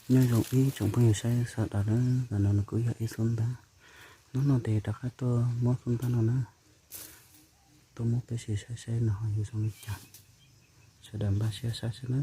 Nyob zoo ib tsoom phooj ywg saib sawv daws na, ntawm no nws kuj yog ib xub npab. Hnub no ces rov qab tuaj muab xub npab no na, tuaj muab peb sim saib saib nws ho yuav zoo li cas. Sawv daws npaj siab saib saib na.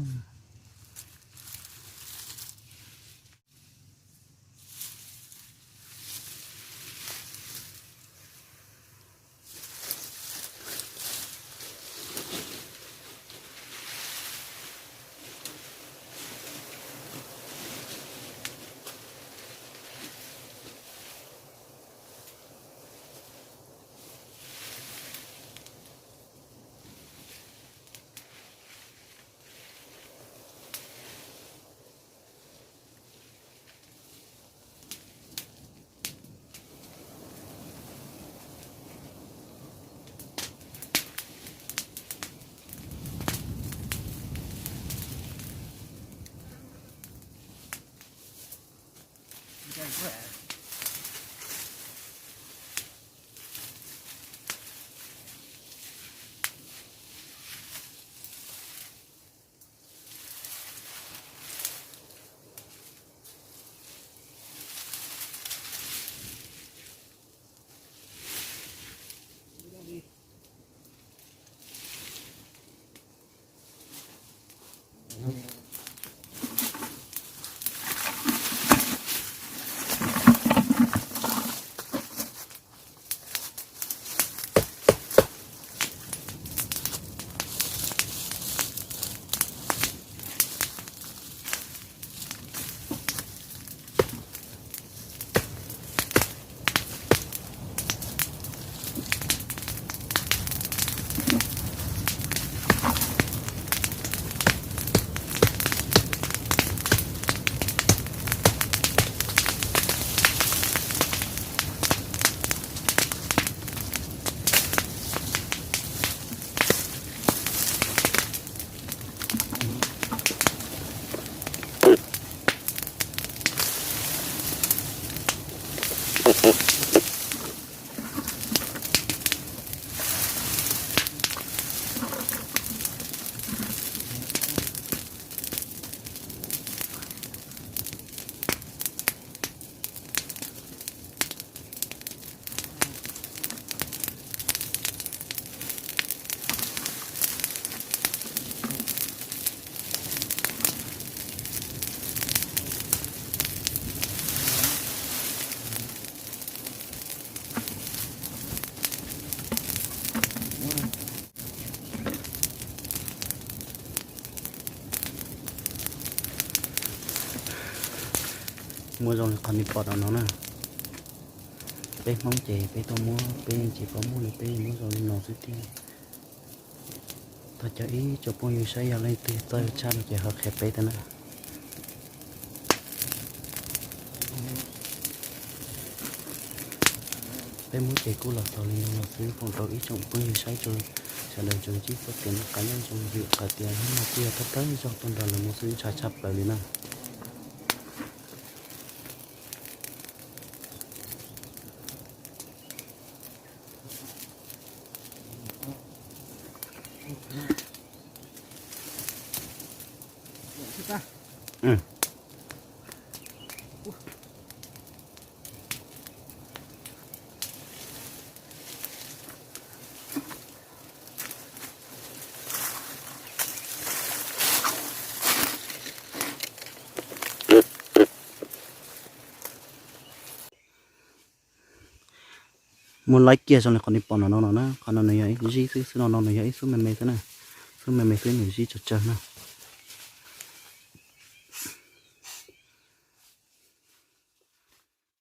Muab zoo li qhov nej pom no na. Peb Hmoob ces peb tuaj muab, peb yeej tsis paub muab li, peb yeej muab zoo li no xwb tiag. Thov caw ib tsoom phooj ywg saib yog leej twg txawj tshaj no ces ho qhia peb thiab na. Peb muab ces kuj los txog li no los xwb, foom rau ib tsoom phooj ywg saib tso, sawv daws tsuas ntsib txoj kev noj qab nyob zoo vim qhov tias hnub no kuj yog thawj thawj zaug tuaj nrog lawv muab xwb ntshai tshaj plaws li na. Muab laib kiag zoo li qhov nej pom no no no na, qhov no nws yog ib zib xwb, xwb no no nws yog ib xub me me xwb na. Xub me me xwb nws zib tsawg tsawg na.